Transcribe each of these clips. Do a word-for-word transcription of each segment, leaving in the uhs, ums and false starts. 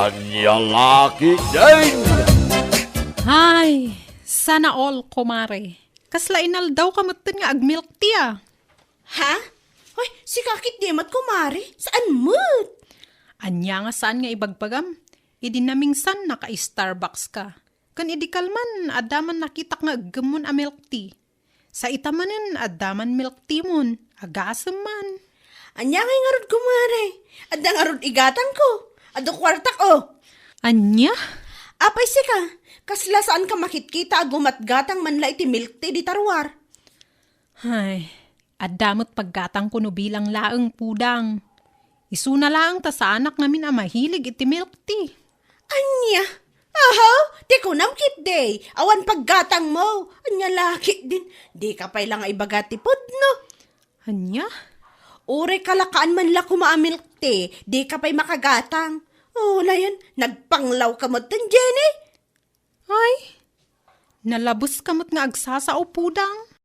Ania la ketdin? Ay, sana all, kumare. Kasla inaldawka metten nga ag-milk tea, a. Ha? Hoy, sika ketdi met, kumare. Saan met? Ania nga saan nga ibagbagam? Idi namingsan, naka-Starbucks ka. Ken idi kalman, adda man nakitak nga aggemon a milk tea. Sa ita manen, adda man milk tea mon, agasem man. Ania ngay ngarud, kumare? Adda ngarud igatangko. Adu kuartak, o. Ania? Apay sika, kasla saanka makitkita a gumatgatang man la iti milk tea dita ruar? Ay, adda met paggatangko no bilang laeng, Pudang. Isuna laeng ta saanak ngamin a mahilig iti milk tea. Ania? Aha, ti kunam ketdi, awan paggatangmo. Ania la ketdin, dika pay la nga ibaga ti pudno. Ania? Uray kalakaan man la koma a milk tea, dika pay makagatang. O, nayon, nagpanglawka metten, Jenny. Ay, nalabeska met nga agsasao, Pudang.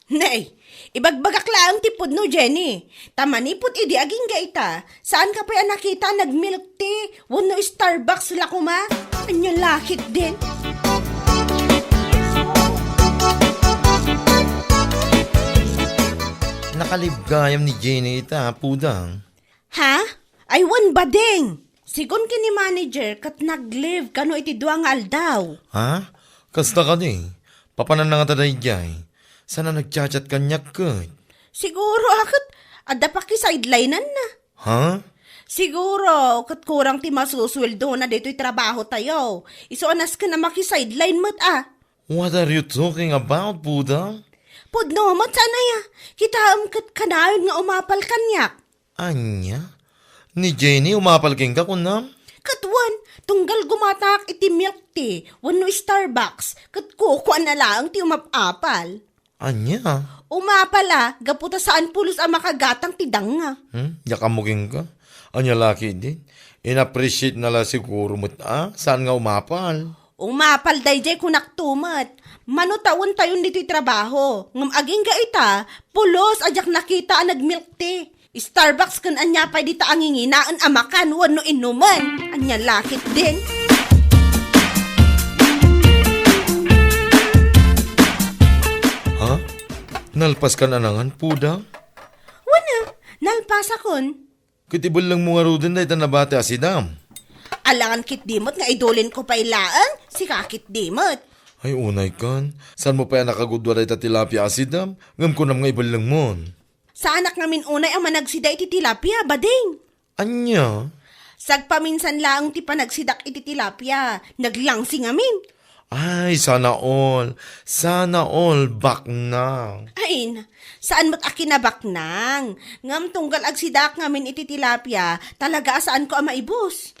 Nay, ibagbagak laeng ti pudno, Jenny. Ta manipud idi agingga ita, saanka pay a nakita a nag-milk tea wenno Starbucks la koma? Ania la ketdin? Nakalib gayam ni Jenny ita, Pudang. Ha? Ay, wen, Bading. Sigun ken ni manager ket nag-leave kano iti dua nga aldaw. Ha? Kasta kadi? Papananna ngata daydiay? Saan a nagchat-chat kaniak ket? Siguro a ket adda pakisidelinenna. Ha? Siguro ket kurang ti masusueldona ditoy trabahotayo. Isu a nasken a makisideline met a. What are you talking about, Pudang? Pudno met saan aya. Kitaem ket kanayon nga umapal kaniak. Ania? Ni Jenny umapal kenka, kunam? Ket wen, tunggal gumatangak iti milk tea wenno Starbucks, ket kukuana laeng ti umap-apal. Ania? Umapal a, gapu ta saan pulos a makagatang ti danga. Hmm? Diak ammo kenka? Ania la ketdin? In-appreciate na la siguro met a, saan nga umapal? Umapal daydiay kunakto met. Mano ta wen tayon ditoy trabaho, ngem agingga ita, pulos a diak nakita a nag-milk tea. Starbucks ken ania pay dita a nginginaen a makan wenno inumen. Ania la ketdin? Ha? Nalpaskan a nangan, Pudang? Wen a, nalpasakon. Ket ibellengmo ngaruden dayta nabati a sidam? Alangan ketdi met nga idulinko pay laeng, sika ketdi met. Ay, unaykan, saanmo pay a nakagudua dayta tilapia a sidam, ngem kunam nga ibellengmon? Saanak ngamin unay a managsida iti tilapia, Bading. Ania? Sagpaminsan laeng ti panagsidak iti tilapia, naglangsi ngamin. Ay, sana all. Sana all, baknang. Ay, na, saan met a kinabaknang. Ngem tunggal agsidaak ngamin iti tilapia, talaga a saanko a maibus.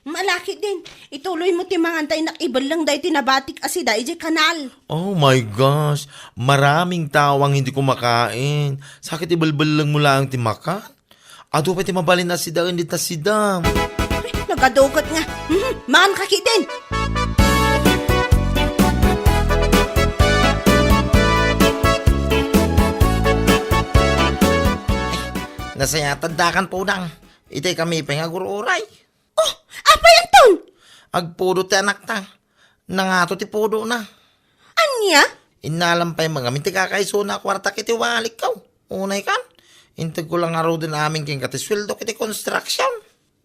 Ala ketdin, ituloymo ti mangan ta innak ibelleng daytoy nabatik a sida idiay kanal. Oh my gosh, maraming tao ang hindi kumakain. Sakit ibelbellengmo laeng ti makan. Adu pay ti mabalin a sidaen dita sidam. Ay, nagaduket nga. Mhm, mangan ka ketdin. Ay, nasayatan dakan, Pudang. Itay kami pay nga agur-uray. Oh, apay anton? Agpudo ti anakta. Nangato ti pudona. Ania? Innalam pay mangamin ti kakaisuna a kuartak iti walikko. Unaykan, integko la ngaruden amin kenka ti sueldok iti construction.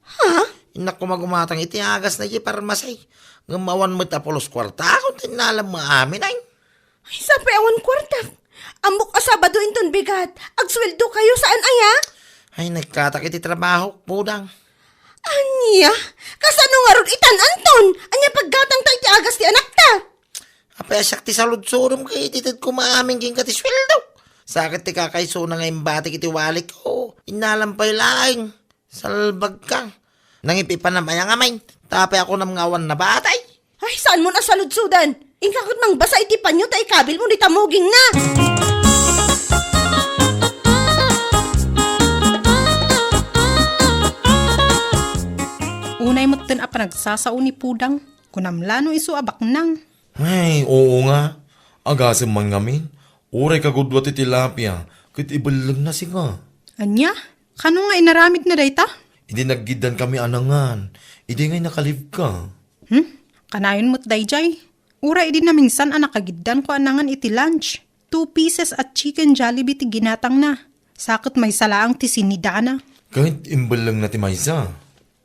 Ha? Innak koma gumatang iti agasna iti parmasi. Ngem awan met a pulos kuartakon ti innalam nga amin, ay. Ay, sapay awan kuartak. Ammok a Sabado inton bigat. Agsueldokayo, saan aya? Ay, nagkatak iti trabaho, Pudang. Ania? Kasano ngarud itan, anton? Ania paggatangta iti agas ti anakta? Apay a siak ti saludsodem ket itedko maamin kenka ti sueldo. Sakit ti kakaisuna nga imbatik iti walikko. Innalam pay laeng. Salbagka. Nangipipanam aya ngamin, ta apay a kunam nga awan nabatay? Ay, saanmon a saludsodan? Inka ket mangbasa iti panyo ta ikabilmo ni tamugingna. Unay metten a panagsasao ni Pudang, kunam la no isu a baknang. Ay, oo nga. Agasem man ngamin. Uray kagudua ti tilapia, ket ibellengna sika. Ania? Kano nga inaramidna dayta? Idi naggiddan kami a nangan, idi ngay nakalibka. Hmm? Kanayon met dayjay. Uray idi namingsan a nakagiddan ko a nangan iti lunch. Two pieces a chicken Jollibee ti ginatangna. Saket maysa laeng ti sinidana. Ket imbellengna ti maysa.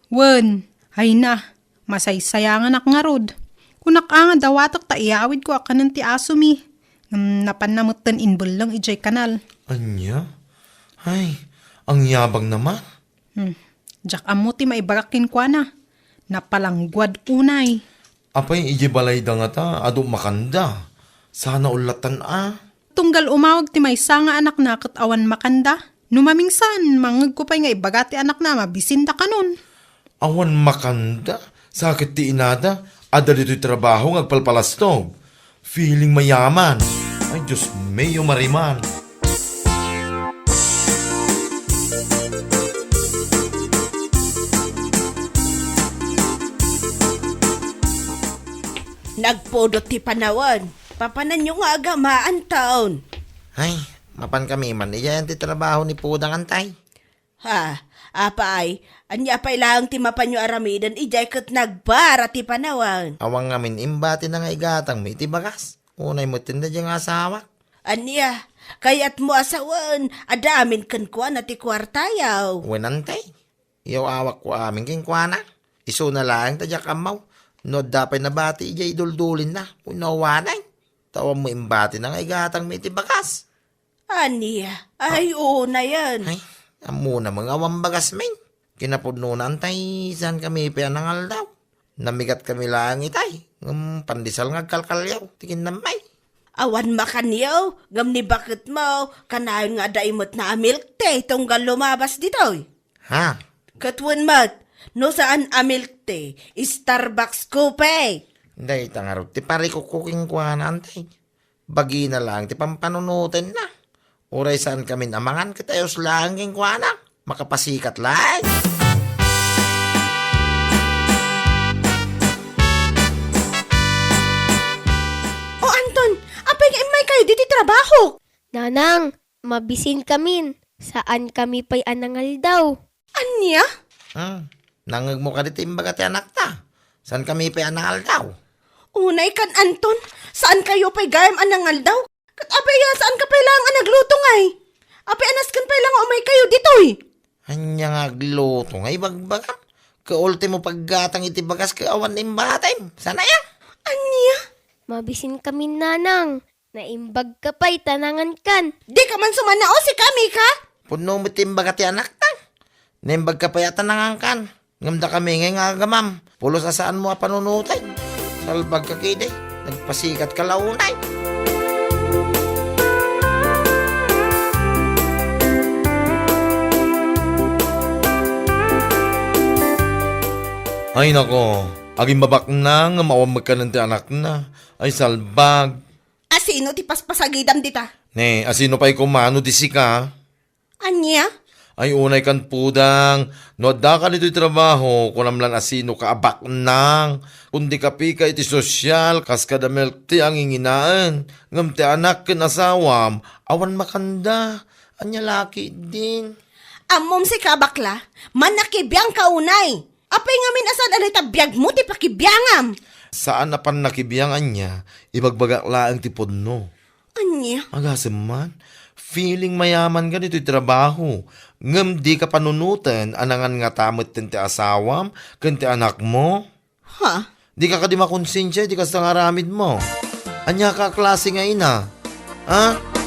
Wen, hayna, masaysayanganak ngarud. Kunak a nga dawatek ta iyawidko a kanen ti asomi. Ngem napanna metten imbelleng idiay kanal. Ania? Ay, angyabangna man. Hmm. Diak ammo ti maibagak kenkuana. Napalangguad unay. Apay, idiay balayda ngata, adu makanda. Sana ullatan a. Tunggal umawag ti maysa nga anakna ket awan makanda. No mamingsan, mangngegko pay nga ibaga ti anakna a mabisinda kanon. Awan makanda, saket ti inada, adda ditoy trabaho nga agpalpalastog. Feeling mayaman. Ay, Dios mio, Mariman. Nagpudot ti panawen. Papananyo nga agamaan taon. Ay, mapan kami man. Iyayan ti trabaho ni Pudang, antay. Ha, apay, ania pay laeng ti mapanyo aramiden idiay ket nagbara ti panawen? Awan ngamin imbati na nga igatangmi iti bagas. Unay met ti nadya nga asawak. Ania, kayatmo a sawen, adda amin kenkuana ti kuartayaw. Wen, antay. Iyawawakko amin kenkuana. Isuna laeng ta diak ammaw no adda pay nabati idiay iduldulinna wenno awanen. Ta awan mo imbati na nga igatangmi iti bagas. Ania? Ay, unayen. Ay, ammona met nga awan bagasmi. Kinapudnona, antay, saan kami pay a nangaldaw. Namigat kami laeng itay, ngem pandesal nga agkalkaliaw ti kinnammi. Awan makanyo, ngem ni baketmo, kanayon nga adda imetna a milk tea tunggal lumabas ditoy. Ha? Ket wen met, no saan a milk tea, Starbucks coffee. Dayta ngarud ti parikukko kenkuana, antay. Bagina laeng ti pampanunotenna. Uray saan kamin a mangan ket ayos laeng kenkuana. Makapasikat laeng. O Anton, apay nga immaykayo ditoy trabaho? Nanang, mabisin kamin. Saan kami pay a nangaldaw. Ania? Hmm, nangngegmo kadi ti imbaga ti anakta. Saan kami pay a nangaldaw? Unay kan Anton, saan kayo pay gayam a nangaldaw? Ket apay a saan ka pay laeng a nagluto ngay? Apay a nasken pay la nga umay kayo ditoy? Ania nga agluto nga ibagbagam? Ket ultimo paggatang iti bagas ket awan imbatim. Saan aya? Ania? Mabisin kamin, Nanang. Naimbag ka pay ta nangankan. Di ka man sumanao, sika, Mika? Pudno met ti imbaga ti anakta. Naimbag ka pay a ta nangankan. Ngem dakami ngay nga agamam. Pulos a saanmo a panunoten. Salbag ka kidi. Nagpasikat ka la unay. Ay nako, agimbabakna ngem awan met kanen ti anakna. Ay salbag. Asino ti paspasagidam dita? Ne, asino pay koma no di sika? Ania? Ay, unay kan Pudang, no adda ka ditoy trabaho, kunam lan asino ka a baknang. Kundi kapi ka iti sosyal, kas kada milk tea a nginginaen. Ngem ti anak ken asawam, awan makanda. Ania laki din? Ammom sika, bakla, manakibiang ka unay. Apay ngamin a saan a dayta biagmo ti pakibiangam? Saan a pannakibiang ania, ibagbagak laeng ti pudno. Ania? Agasem man, feeling mayaman ka ditoy trabaho, ngem di ka panunoten a nangan ngata metten ti asawam ken ti anakmo? Ha? Di ka kadi makonsensia iti kasta nga aramidmo? Ania ka a klase nga ina? Ha?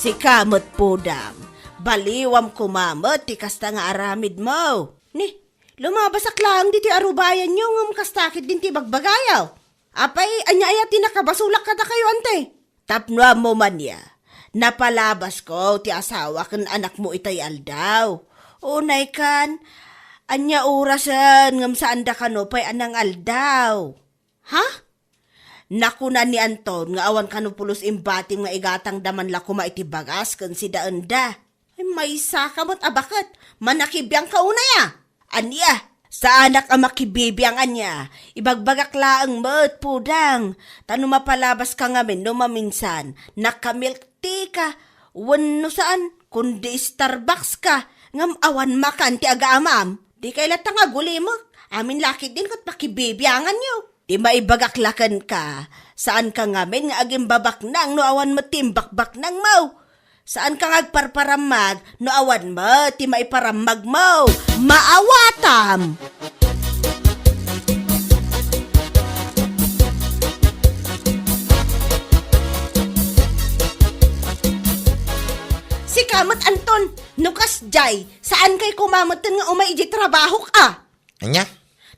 Sika met, Pudang, baliwam koma met ti kasta nga aramidmo. Ni, lumabasak laeng ditoy arubayanyo ngem kasta ket din ti bagbagayo. Apay, ania aya ti nakabasolak kadakayo, ante? Tapno ammo man ya, napalabasko ti asawa ken anakmo itay aldaw. Unay kan, ania orasen ngem saanda kano pay a nangaldaw? Ha? Nakuna ni Anton nga awan kano pulos imbatim nga igatangda man la koma iti bagas ken sidaenda. Ay, maysa ka met a baket, manakibiang ka unay a. Ania? Saanak a makibibiang ania. Ibagbagak laeng met, Pudang. Ta no mapalabaska ngamin no maminsan, naka-milk tea ka, wenno saan, kundi Starbucks ka, ngem awan makan ti agaamam. Dikay latta nga agulimek. Amin la ketdin ket makibibianganyo. Ti maibagak la kenka, saanka ngamin nga agimbabaknang no awan met ti imbakbaknangmo. Saanka nga agparparammag no awan met ti maiparammagmo. Maawatam! Sika met, Anton, no kasdiay, saankay koma metten nga umay idiay trabahok a? Ania?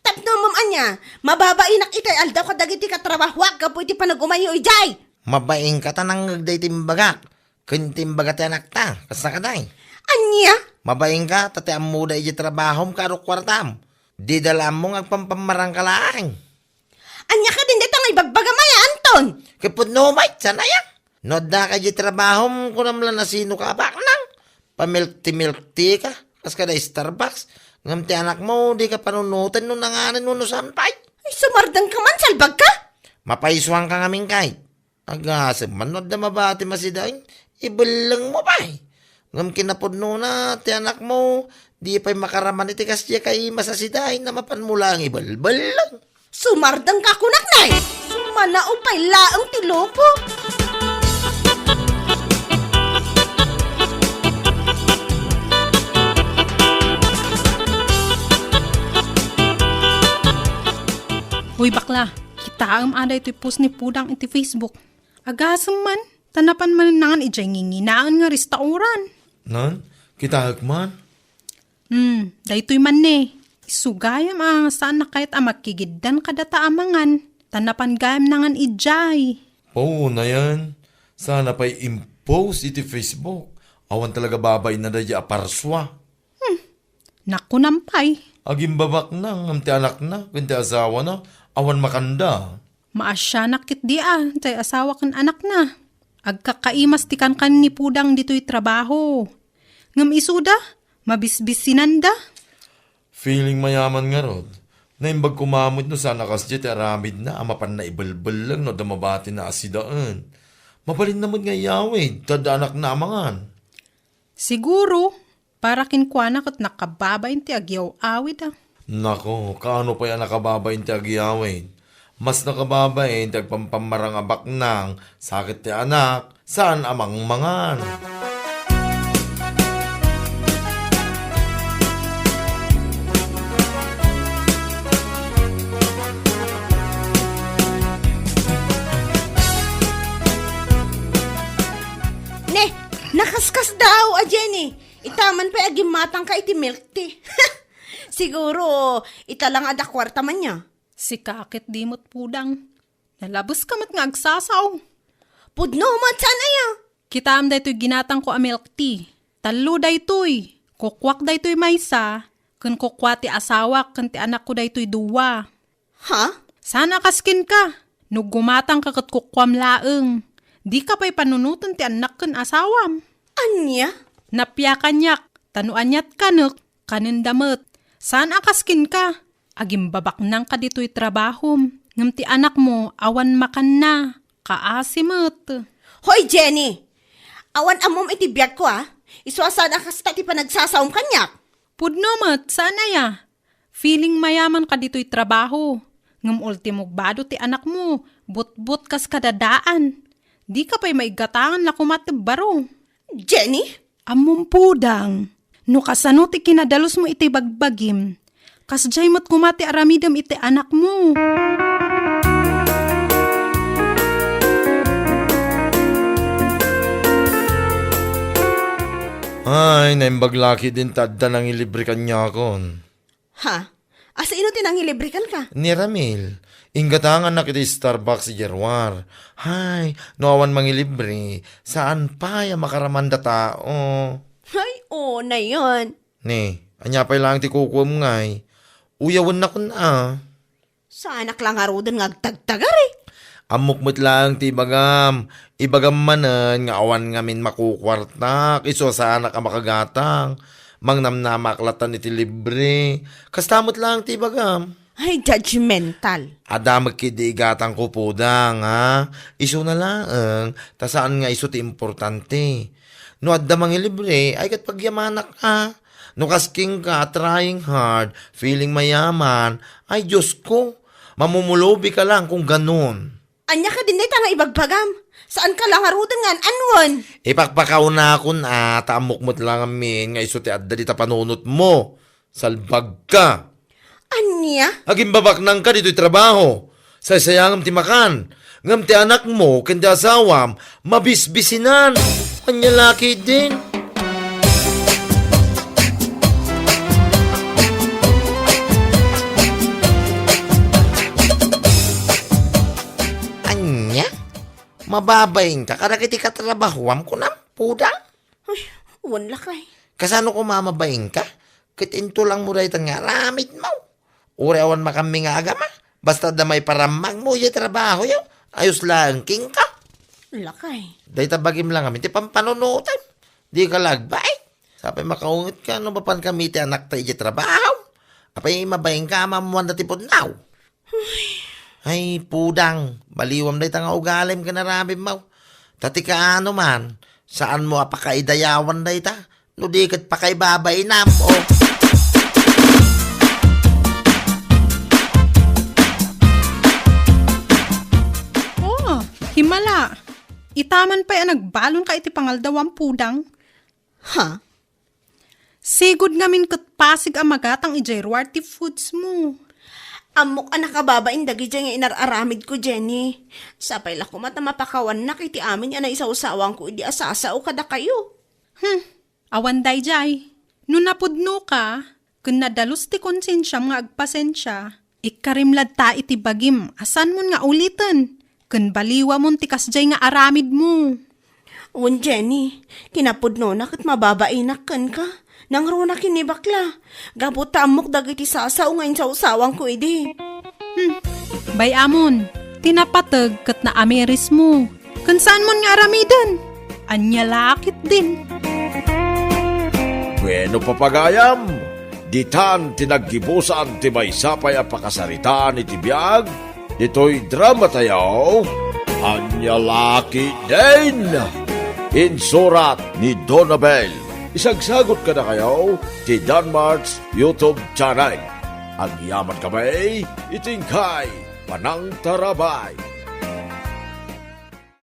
Tapno mom ania, mababainak itay aldaw kadagiti katrabahoak gapu iti panag-umayyo idiay. Mabainka ta nangngeg daytoy imbagak. Ken ti imbaga ti anakta, kasta kadi? Ania? Mabainka ta ti ammoda idiay trabahom kaano kuartam. Dida la ammo nga agpampammarangka laeng. Ania kadin dayta nga ibagbagam aya, Anton? Ket pudno met, saan aya? No addaka idiay trabahom, kunam la no sinoka a baknang. Pamilk tea-milk tea ka, kas kada Starbucks. Ngem ti anakmo, dika panunoten no nanganen wenno saan pay. Ay, sumardengka man, salbagka! Mapaisuanka ngamin kay. Agasem man no adda mabati masidaen, ibellengmo pay. Ngem kinapudnona, ti anakmo, di pay makaraman iti kasdiay kaimas a sidaen a mapanmo laeng ibelbelleng. Sumardengka kunak, nay! Sumanaw pay laeng ti loko! Hoy, bakla, kitaem a daytoy post ni Pudang iti Facebook. Agasem man, ta napan manen nangan idiay nginginaen nga restaurant. Nan, kitaek man. Hmm, daytoy man ne. Isu gayam a saan a kayat a makigiddan kadata a mangan, ta napan gayam nangan idiay. Pao, nayan, saan a pay impost iti Facebook. Awan talaga babainna daydiay a parsua. Hmm, nakunam pay. Agimbabaknang ngem ti anakna ken ti asawana, awan makanda. Maasianak ketdi a, tay asawa ken anakna. Agkakaimas ti kankan ni Pudang ditoy trabaho. Ngem isuda, mabisbisinanda. Feeling mayaman ngarud. Naimbag koma met no saan a kasdiay ti aramidna a mapanna ibelbelleng no adda mabatina a sidaen. Mabalinna met nga iyawid, ta adda anakna a mangan. Siguro, para kenkuana ket nakababain ti agyaw-awid a. Nako, kaano pay a nakababain ti agyawid? Mas nakababain ti agpampammarang a baknang, sakit ti anak, saan a mangmangan. Ne, nakaskasdaaw a Jenny. Ita man pay agimmatangka iti milk tea. Siguro, ita la nga adda kuarta man ya. Sika ketdi met Pudang. Nalabeska met nga agsasao. Pudno met saan aya? Kitaem daytoy ginatangko a milk tea. Tallo daytoy. Kukuak daytoy maysa, ken kukua ti asawak ken ti anakko daytoy dua. Ha? Saan a kas kenka? No gumatangka ket kukuam laeng. Dika pay panunoten ti annak ken asawam. Ania? Napia kaniak, ta no aniat kanek, kanenda met. Saan a kas kenka? Agimbabaknangka ditoy trabahom, ngem ti anakmo awan makanna. Kaasi met. Hoy, Jenny! Awan ammom iti biagko, a? Isu a saan a kasta ti panagsasaom kaniak. Pudno met, saan aya? Feeling mayamanka ditoy trabaho, ngem ultimo bado ti anakmo, butbot kas kadadaan. Dika pay maigatangan la koma ti baro. Jenny? Ammom Pudang, no kasano ti kinadalosmo iti bagbagim, kasdiay met koma ti aramidem iti anakmo. Ay, naimbag la ketdin ta adda nangilibre kaniakon. Ha? Asino ti nangilibre kenka? Ni Ramil. Inggatangannak iti Starbucks idiay ruar. Hay, no awan mangilibre, saan pay a makaramanda tao. Hay, o, nayon. Ni, ania pay laeng ti kukuem ngay? Uyawennakon a. Saanak la ngaruden nga agtagtagari. Ammok met laeng ti ibagam. Ibagam manen nga awan ngamin makukuartak, isu a saanak a makagatang. Mangnamnamaak latta iti libre. Kasta met laeng ti ibagam. Ay, judgmental. Adda met ketdi igatangko, Pudang, ha? Isuna laeng, ta saan nga isu ti importante. No adda mangilibre, ay ket pagyamanak, a. No kas kenka, trying hard, feeling mayaman, ay, Diyos ko, mamumulobika lang kung ganun. Ania kadin dayta nga ibagbagam? Saanka la ngaruden nga an-anuen? Ipakpakaunakon, a, ta ammok met la ngamin nga isu ti adda dita panunotmo. Salbagka! Ania? Agimbabaknangka ditoy trabaho. Saysayangam ti makan. Ngem ti anakmo ken ti asawam, mabisbisinan. Ania la ketdin? Ania? Mababainka kadagiti katrabahoam, kunam, Pudang? Ay, wen lakay. Kasano koma mabainka? Ket intulang mo dayta nga aramidmo. Uray awan makammi nga agama. Basta adda maiparammangmo idiay trabahoyo. Ayos laeng kenka. Lakay. Dayta bagim la ngamin ti pampanunotam. Dika la agbain. Sapay makaungetka no mapankami ti anakta idiay trabaho. Apay mabainka a maammuanda ti pudno? Ay, Pudang, baliwam dayta nga ugalim ken aramidmo. Ta ti kaano man, saanmo a pakaidayawan dayta, no di ket pakaibabainam, o. Oh, himala. Itaman pay a nagbalonka iti pangaldawam, Pudang. Ha? Sigud ngamin ket pasig a magatang idiay ruar ti foods mo. Ammok a nakababain dagidiay nga inar-aramidko, Jenny. Sapay la koma ta mapakawannak iti amin a naisawsawanko idi a sasao kadakayo. Hmm, awan daydiay. No napudnoka, ken nadalus ti konsensiam nga agpasensia, ikkarim latta iti bagim a saanmon nga uliten, ken baliwamon ti kasdiay nga aramidmo. Wen, Jenny, kinapudnona ket mababainak kenka. Nangruna ken ni bakla, gapu ta ammok dagiti sasao nga insawsawanko idi. Hmm, bay-amon, ti napateg ket naamirismo. Ken saanmon nga aramiden? Ania la ketdin? Bueno, papagayam, ditan ti naggibusan ti maysa pay a pakasaritaan iti biag ditoy dramatayo. Ania la ketdin? Insurat ni Donabel. Isagsagut kadakayo ti Danmart's YouTube channel. Agyaman kami iti inkay panangtarabay.